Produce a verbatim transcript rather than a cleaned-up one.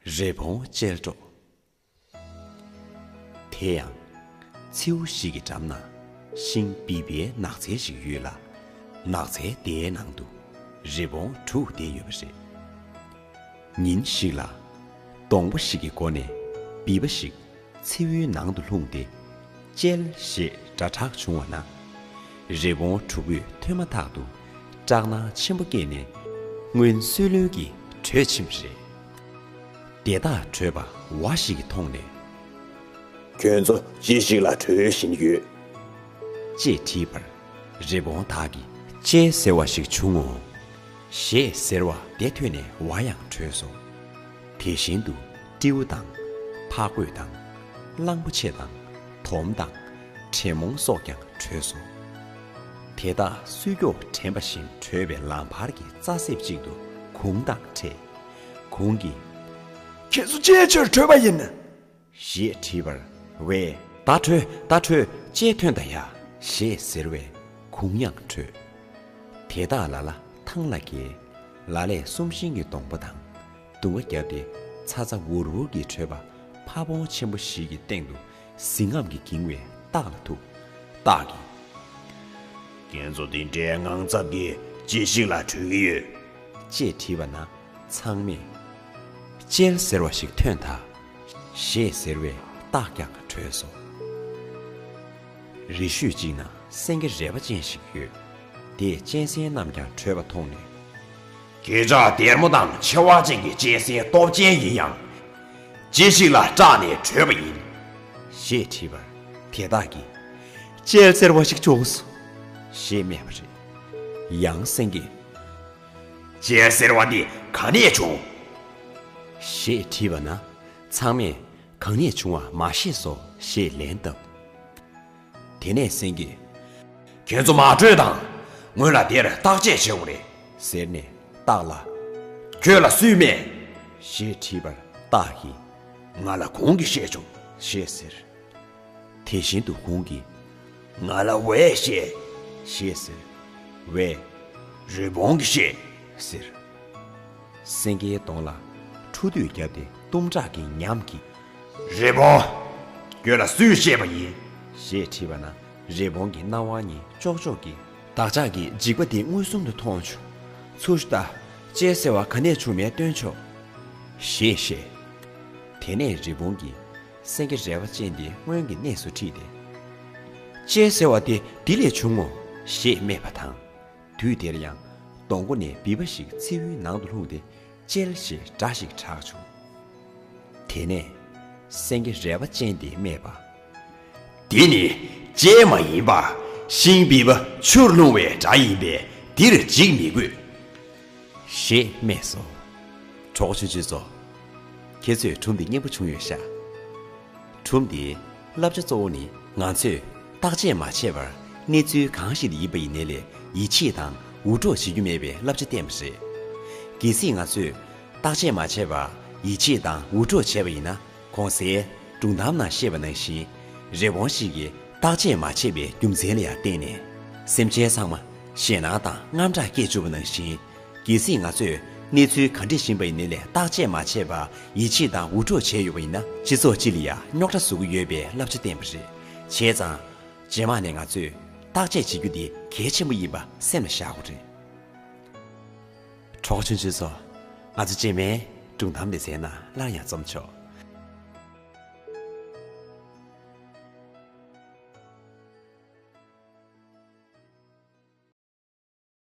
རི་བོང་ཅལ་འདྲོགས། དེ་ཡང་། མཚེའུ་ཞིག་གི་འགྲམ་ན་ཤིང་བིལ་བིལ་ནགས་ཚལ་ཞིག་ཡོད་ལ། ནགས་ཚལ་དེའི་ནང་དུ་རི་བོང་དྲུག་བསྡད་ཡོད་པ་རེད། ཉིན་ཞིག་ལ། སྡོང་པོ་ཞིག་གི་མགོ་ནས་བིལ་བ་ཞིག་མཚེའུའི་ནང་དུ་ལྷུང་སྟེ། ཅལ་ཞེས་སྒྲ་གྲགས་བྱུང་བ་ན། རི་བོང་དྲུག་པོས་ཐོས་མ་ཐག་ཏུ་སྐྲག་སྣང་ཆེན་པོ་སྐྱེས་ནས་སྔོན་སྲོལ་ལོན་གྱིས་བྲོས་ཕྱིན་པ་རེད། དེ་དག་བྲོས་པ་ཝ་ཞིག་གིས་མཐོང་ནས། ཁྱོད་ཚོ་ཅི་ཞིག་ལ་བྲོས་བཞིན་ཡོད། ཅེས་དྲིས་པར། རི་བོང་དག་གིས་ཅལ་ཟེར་བ་ཞིག་བྱུང་ངོ་། ཞེས་ཟེར་བ་དེ་ཐོས་ནས་ཝ་ཡང་བྲོས་སོ། དེ་བཞིན་དུ་སྤྲེའུ་དང་། ཕག་རྒོད་དང་། གླང་པོ་ཆེ་དང་། དོམ་དང་། དྲེད་མོང་སོགས་ཀྱང་བྲོས་སོ། དེ་དག་སུས་སྐྱོགས་དྲན་པ་བཞིན་བྲོས་པའི་ལམ་བར་གྱི་རྩྭ་གསེབ་ཅིག་ཏུ་གུང་དང་འཕྲད། གུང་གིས། ཁྱེད་ཚོ་ཅིའི་ཕྱིར་བྲོས་པ་ཡིན། ཞེས་དྲིས་པར། ཝས། ད་བྲོས། ད་བྲོས། ཅལ་ཐོན་ད་ཡ། ཞེས་ཟེར་བས་གུང་ཡང་བྲོས། དེ་དག་ལ་ལ་ཐང་ལ་བརྒལ། ལ་ལས་གསོམ་ཤིང་གི་སྡོང་པོ་དང་། རྡུང་བ་བརྒྱབ་སྟེ་ཚ་ཚ་འུར་འུར་གྱིས་བྲོས་པ་ཕ་བོང་ཆེན་པོ་ཞིག་གི་སྟེང་དུ་གཟི་རྔམ་གྱིས་འགྱིང་བའི་སྟག་ལ་ཐུག། སྟག་གིས། ཁྱེད་ཚོ་འདི་འདྲའི་དངངས་འཚབ་ཀྱིས་ཅི་ཞིག་ལ་བྲོས་ཀྱི་ཡོད། ཅེས་དྲིས་པ་ན། ཚང་མས། ཅལ་ཟེར་བ་ཞིག་ཐོན་ཐལ། ཞེས་ཟེར་བས་སྟག་ཀྱང་བྲོས་སོ། རི་ཤོད་ཅིག་ན་སེང་གེ་རལ་པ་ཅན་ཞིག་ཡོད། དེས་གཅན་གཟན་རྣམས་ཀྱང་བྲོས་པ་མཐོང་ནས། ཁྱེད་ཅག་སྡེར་མོ་དང་མཆེ་བ་ཅན་གྱི་གཅན་གཟན་སྟོབས་ཅན་ཡིན་ཡང་། ཅི་ཞིག་ལ་སྐྲག་ནས་བྲོས་པ་ཡིན། ཞེས་དྲིས་པར། དེ་དག་གིས། ཅལ་ཟེར་བ་ཞིག་བྱུང་སོང་། ཞེས་སྨྲས་པ་རེད། ཡང་སེང་གེས། ཅལ་ཟེར་བ་འདི་ག་ནས་བྱུང་། ཞེས་དྲིས་པ་ན། ཚང་མས་གང་ནས་བྱུང་བ་མ་ཤེས་སོ་ཞེས་ལན་བཏབ། དེ་ནས་སེང་གེས། ཁྱེད་ཚོ་མ་བྲོས་དང་། སྔོན་ལ་དེར་བརྟག་དཔྱད་བྱེད་དགོས་རེད། ཟེར་ནས་སྟག་ལ། ཁྱོད་ལ་སུས་སྨྲས། ཞེས་དྲིས་པར་སྟག་གིས། ང་ལ་གུང་གིས་བཤད་བྱུང་། ཞེས་ཟེར། དེ་བཞིན་དུ་གུང་གིས། ང་ལ་ཝས་བཤད། ཞེས་ཟེར། ཝས། རི་བོང་གིས་བཤད། ཟེར། སེང་གེའི་གདོང་ལ་འཕྲོ་མཐུད་བརྒྱབ་སྟེ་གཏུམ་དྲག་གི་ཉམས་ཀྱིས། རི་བོང་། ཁྱོད་ལ་སུས་བཤད་པ་ཡིན། ཞེས་དྲིས་པ་ན་རི་བོང་གི་རྣ་བ་གཉིས་ཅོག་ཅོག་གིས། བདག་ཅག་གིས་འཇིགས་པ་འདི་མངོན་སུམ་དུ་མཐོང་བྱུང་། ཚུར་ལྟ། ཅལ་ཟེར་བ་ག་ནས་བྱུང་མིན་སྟོན་ཆོག་ཞེས་བཤད། དེ་ནས་རི་བོང་གིས་སེང་གེ་རལ་པ་ཅན་དེ་སྔོན་གྱི་གནས་སུ་ཁྲིད་དེ། ཅལ་ཟེར་བ་དེ་འདི་ལས་བྱུང་ངོ་ཞེས་སྨྲས་པ་དང་། དུས་དེར་ཡང་སྡོང་མགོ་ནས་བིལ་བ་ཞིག་མཚེའུའི་ནང་དུ་ལྷུང་སྟེ་ཅལ་ཞེས་སྒྲ་ཞིག་གྲགས་བྱུང་། དེ་ནས་སེང་གེ་རལ་པ་ཅན་དེས་སྨྲས་པ། འདི་ནི་ཅལ་མ་ཡིན་པར་ཤིང་བིལ་བ་ཆུར་ལྷུང་བའི་སྒྲ་ཡིན་པས་འདིར་འཇིགས་མི་དགོས། ཞེས་སྨྲས་སོ། གྲོགས་ཆུང་ཆུང་ཚོ། ཁྱེད་ཚོས་སྒྲུང་འདི་སྙན་པོ་བྱུང་ཡོད་ཤག་སྒྲུང་འདིའི་བསླབ་བྱ་གཙོ་བོ་ནི་ང་ཚོས་བརྟག་དཔྱད་མ་བྱས་པར་གནས་ཚུལ་གང་ཞིག་ཡིན་པ་ཡིན་ནའི་ལས་ཡིད་ཆེས་དང་འུར་སྒྲོག་བྱེད་རྒྱུ་མེད་པའི་བསླབ་བྱ་བསྟན་པ་རེད། གལ་སྲིད་ང་ཚོས་བརྟག་དཔྱད་མ་བྱས་པར་ཡིད་ཆེས་དང་འུར་སྒྲོག་བྱས་པ་ཡིན་ན། གོང་གསལ་སྒྲུང་གཏམ་ནང་བཤད་པ་ནང་བཞིན། རི་བོང་ཞིག་གིས་བརྟག་དཔྱད་མ་བྱས་པའི་རྒྱུ་མཚན་ལ་ཡང་བརྟེན་ནས། སེམས་ཅན་ཚང་མ་ཞེད་སྣང་དང་དངངས་སྐྲག་སྐྱེ་བཅུག་པ་ནང་བཞིན། གལ་སྲིད་ང་ཚོས་གནས་ཚུལ་ག་འདྲ་ཞིག་ཡིན་པ་ཡིན་ནའི་ལས་བརྟག་དཔྱད་མ་བྱས་པར་ཡིད་ཆེས་དང་འུར་སྒྲོག་བྱས་ཡོད་པ་ཡིན་ན། སྤྱི་ཚོགས་སྤྱི་ལ་ཡང་རྙོག་དྲ་བཟོ་གི་ཡོད་པའི་བསླབ་བྱ་བསྟན་པ་རེད། བྱས་ཙང་། རྗེས་མ་ནས་ང་ཚོས་བརྟག་དཔྱད་བྱེད་རྒྱུ་དེ་གལ་ཆེན་པོ་ཡིན་པ་སེམས་ལ་བཞག་དགོས་རེད། གྲོགས་ཆུང་ཆུང་ཚོ། ང་ཚོ་རྗེས་མའི་སྒྲུང་གཏམ་སྡེ་ཚན་ནང་སླར་ཡང་འཛོམས་ཆོག